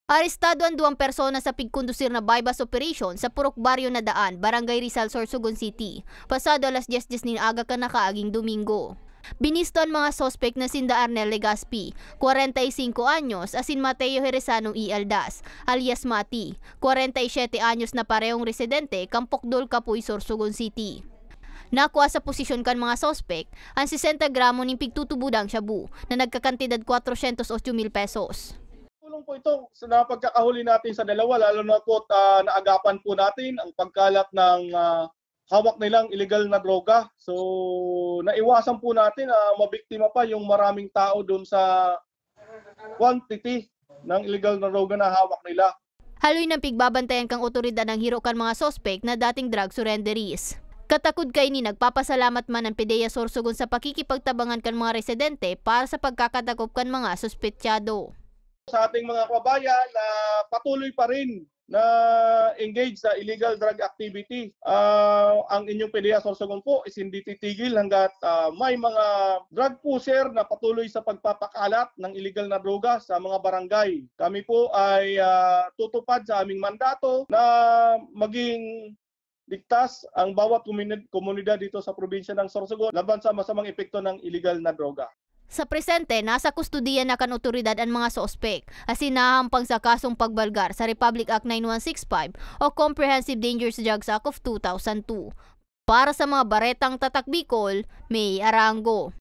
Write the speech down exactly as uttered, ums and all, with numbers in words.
Arestado an duwang persona sa pigkondusir na buy-bust operation sa Purok Baryo na Daan, Barangay Rizal, Sorsogon City, pasado alas dyes dyes nin aga kan nakaaging Domingo. Binisto an mga suspek na sinda Arnel Legaspi, kwarenta y singko anyos, asin Mateo Herezano y Aldas, alias Mati, kwarenta y siyete anyos, na parehong residente kan Pukdol, Capoy, Sorsogon City. Nakua sa posisyon kan mga suspek an sesenta gramo nin pigtutubodang shabu na nagkakantidad kwatrosyentos otso mil pesos. Tulong po ito sa pagkakahuli natin sa dalawa, lalo na po, ah, naagapan po natin ang pagkalat ng, ah, hawak nilang illegal na droga. So, naiwasan po natin na mabiktima pa yung maraming tao doon sa quantity ng illegal na droga na hawak nila. Haloy nang pigbabantayan kan otoridad ang hiro kan mga suspek na dating drug surrenderies. Katakod kaini, nagpapasalamat man ang PDEA Sorsogon sa pakikipagtabangan kan mga residente para sa pagkakadakop kan mga suspetsado. Sa ating mga kababayan na patuloy pa rin na engage sa illegal drug activity, ah, ang inyong PDEA Sorsogon po is hindi titigil hanggat, ah, may mga drug pusher na patuloy sa pagpapakalat ng illegal na droga sa mga barangay. Kami po ay, ah, tutupad sa aming mandato na maging ligtas ang bawat komunid-, komunidad dito sa probinsya ng Sorsogon laban sa masamang epekto ng illegal na droga. Sa presente, nasa kustodiya na kan otoridad an mga suspek, asin nahahampang sa kasong pagbalgar sa Republic Act nine one six five o Comprehensive Dangerous Drugs Act of two thousand two. Para sa mga baretang Tatak Bicol, May Arango.